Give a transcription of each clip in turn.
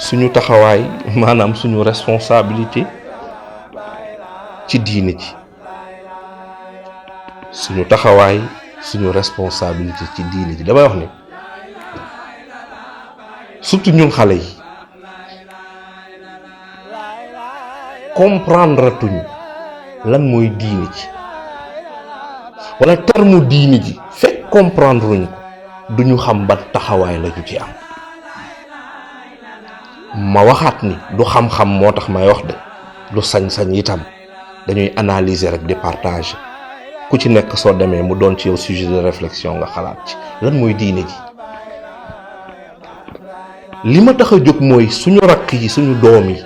suñu taxawaay maanaam suñu responsabilité ci diine ji suñu taxawaay suñu responsabilité ci diine ji damay wax ni surtout ñun xale yi comprendre tuñu lan mooy diine ji wala terme diine ji fekk comprendre wuñ ko duñu xam ba taxawaay la ñu ci am. ma waxaat ni du xam-xam moo tax may wax de du sañ-sañ itam dañuy analyser rek di partager ku ci nekk soo demee mu doon ci yow sujet de réflexion nga xalaat ci lan mooy diine ji. li ma tax a jóg mooy suñu rakk yi suñu doom yi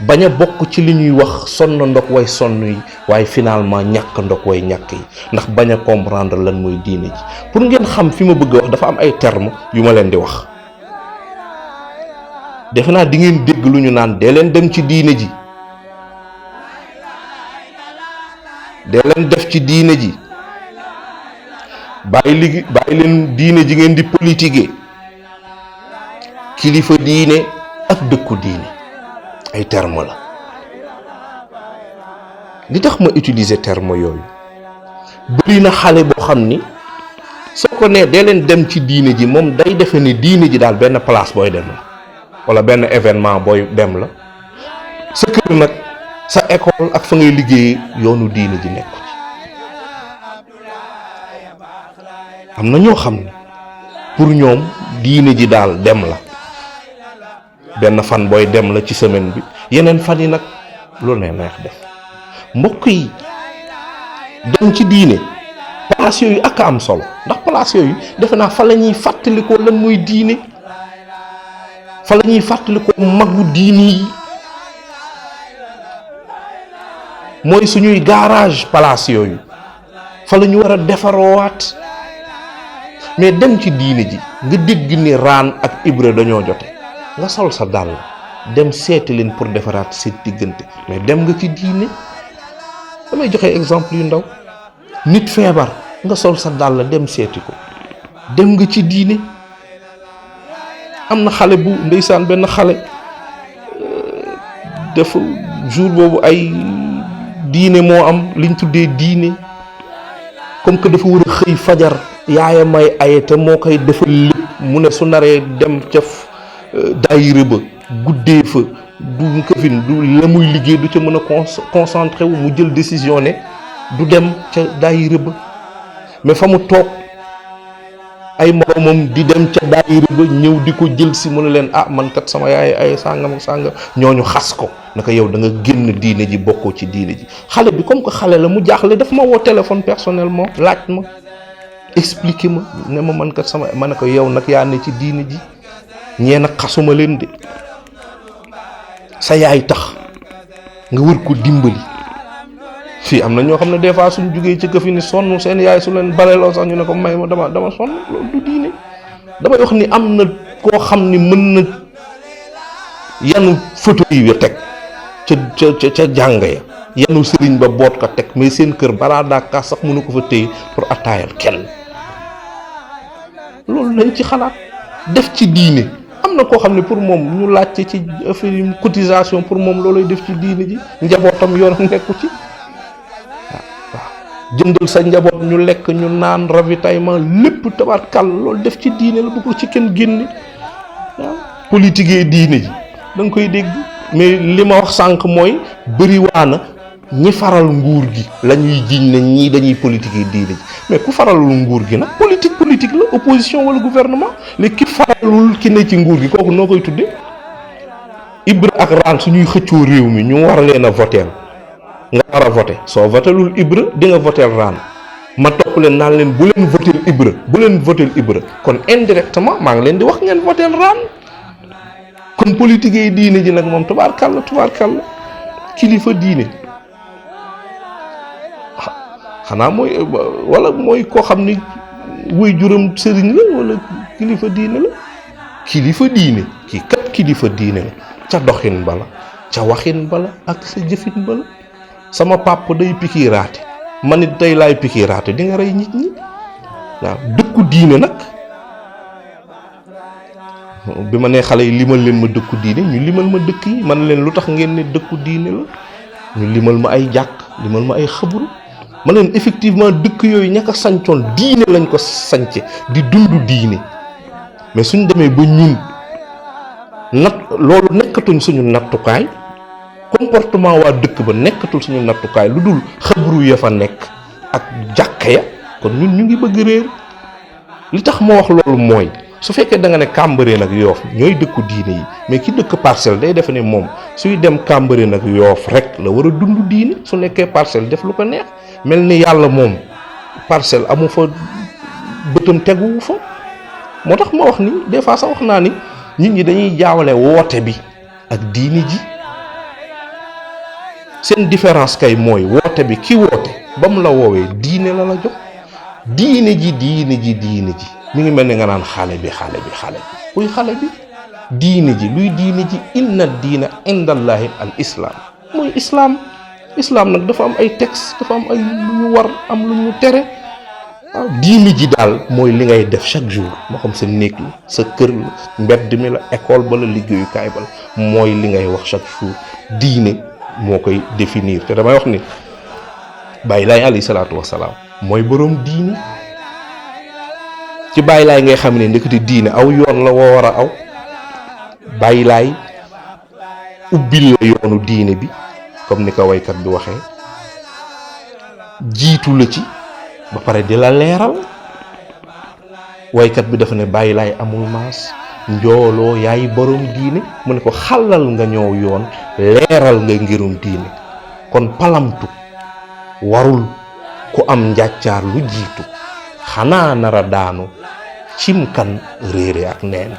bañ a bokk ci li ñuy wax sonn ndok way sonn yi waaye finalement ñàkk ndok way ñàkk yi ndax bañ a comprendre lan mooy diine ji. pour ngeen xam fi ma bëgg a wax dafa am ay termes yu ma leen di wax defe naa di ngeen dégg lu ñu naan dee leen dem ci diine ji dee leen def ci diine ji bàyyi leen diine ji ngeen di politiquer kilifa diine ak dëkku diine ay terme la. li tax ma utiliser terme yooyu bëri na xale boo xam ni soo ko nee dee leen dem ci diine ji moom day defe ni diine ji daal benn place booy dem la wala benn événement booy dem la sa kër nag sa école ak fa ngay liggéeyee yoonu diine ji nekku ci. am na ñoo xam ne pour ñoom diine ji daal dem la benn fan booy dem la ci semaine bi yeneen fan yi nag loolu ne neex def. mbokk yi dem ci diine place yooyu ak am solo ndax place yooyu defe naa fa la ñuy fàttalikoo lan mooy diine fa la ñuy fàttalikoo magu diine yi mooy suñuy garage place yooyu fa la ñu war a defaroowaat. mais dem ci diine ji nga dégg ni Raan ak Ibra dañoo jote nga sol sa dàll dem seeti leen pour defaraat seen diggante mais dem nga ci diine. damay joxe exemple yu ndaw nit feebar nga sol sa dàll dem seeti ko dem nga ci diine. am na xale bu ndeysaan benn xale dafa jour boobu ay diine moo am liñ tuddee diine comme que dafa war a xëy fajar yaaya may ayete moo koy defal lépp mu ne su naree dem ca daayira ba guddee fa du këfin du la muy liggéey du ca mën a concentré wu mu jël décision ne du dem ca daayira ba mais fa mu toog ay moromam di dem ca daayira ba ñëw di ko jël si mu ne leen ah man kat sama yaay ay sàngam ak sàngam ñooñu xas ko naka yow da nga génn diine ji bokkoo ci diine ji. xale bi comme que xale la mu jaaxle daf ma woo téléphone personnellement laaj ma expliquer ma ne ma man kat sama ma ne ko yow nag yaa ne ci diine ji ñee nag xasuma leen de sa yaay tax nga wër ko dimbali. fii am na ñoo xam ne des fois suñ jugee ci këfi ni sonn seen yaay su leen bareloo sax ñu ne ko may ma dama sonn loolu du diine. damay wax ni am na koo xam ni mën na yanu photo yi teg ca jàng ya yanu sëriñ ba boot ko teg mais seen kër balaa daaka sax mënu ko fa téye pour attaayal kenn. loolu lañ ci xalaat def ci diine. am na koo xam ne pour moom ñu laajte ci affaire cotisation pour moom loolay def ci diine ji njabootam yoonam nekku ci. jëndal sa njaboot ñu lekk ñu naan ravitaillement lépp tabarkal loolu def ci diine la bu ko ci kenn génne. waaw politique diine ji da nga koy dégg mais li ma wax sànq mooy bëri waana ñi faral nguur gi la ñuy jiñ ne ñii dañuy politique diine ji mais ku faralul nguur gi nag politique la opposition wala gouvernement léegi ki faralul ki ne ci nguur gi kooku noo koy tudde. Ibra ak Raan suñuy xëccoo réew mi ñu war leen a voter nga war a voté soo votelul Ibra di nga votel Raan ma topp leen naan leen bu leen votel Ibra bu leen votel Ibra kon indirectement maa ngi leen di wax ngeen votel Raan. kon politique yi diine ji nag moom tubaarkàlla kilifa diine xanaa mooy wala mooy koo xam ni wuy juram sëriñ la wala kilifa diine la. kilifa diine kii kat kilifa diine la ca doxin bala ca waxin bala ak sa jëfin bala. sama papa day pikiiraate man it tey laay pikiiraate di nga rey nit ñi waaw dëkku diine nag bi ma nee xale yi limal leen ma dëkku diine ñu limal ma dëkk yi man leen lu tax ngeen ne dëkku diine la ñu limal ma ay jàkk limal ma ay xabru ma leen effectivement dëkk yooyu ñaka sancoon diine lañ ko sance di dund diine mais suñ demee ba ñun loolu nekkatuñ suñu nattukaay comportement waa dëkk ba nekkatul suñu nattukaay lu dul xabru ya fa nekk ak jàkka ya kon ñun ñu ngi bëgg réer li tax ma wax loolu mooy su fekkee da nga ne Cambérène ak Yoff ñooy dëkku diine yi mais ki dëkk Parcelles day defe ne moom suy dem Cambérène ak Yoff rek la war a dund diine su nekkee Parcelles def lu ko neex mel ni yàlla moom Parcelles amu fa bëtam teguwu fa moo tax ma wax ni des fois sax wax naa ni nit ñi dañuy jaawale woote bi ak diine ji seen différence kay mooy woote bi ki woote ba mu la woowee diine la jox diine ji mi ngi mel ni nga naan xale bi kuy xale bi diine ji luy diine ji inna diina indallahi al islam mooy islam nag dafa am ay texte dafa am ay lu ñu war am lu ñu tere waaw diine ji daal mooy li ngay def chaque jour moo xam sa néeg la sa kër la mbedd mi la école ba la liggéeyukaay ba la mooy li ngay wax chaque jour diine moo koy définir te damay wax ni Baay Laay alayhi salaatu wasalaam mooy boroom diine ci Baay Laay ngay xam ne ndekete diine aw yoon la woo war a aw Baay Laay ubbil la yoonu diine bi comme ni ko waykat bi waxee jiitu la ci ba pare di la leeral waykat bi dafa ne Baay Laay amul maas njooloo yaay boroom diine mu ne ko xalal nga ñëw yoon leeral nga ngirum diine kon palamtu warul ku am njàccaar lu jiitu xanaa nara daanu cim kan réere ak neen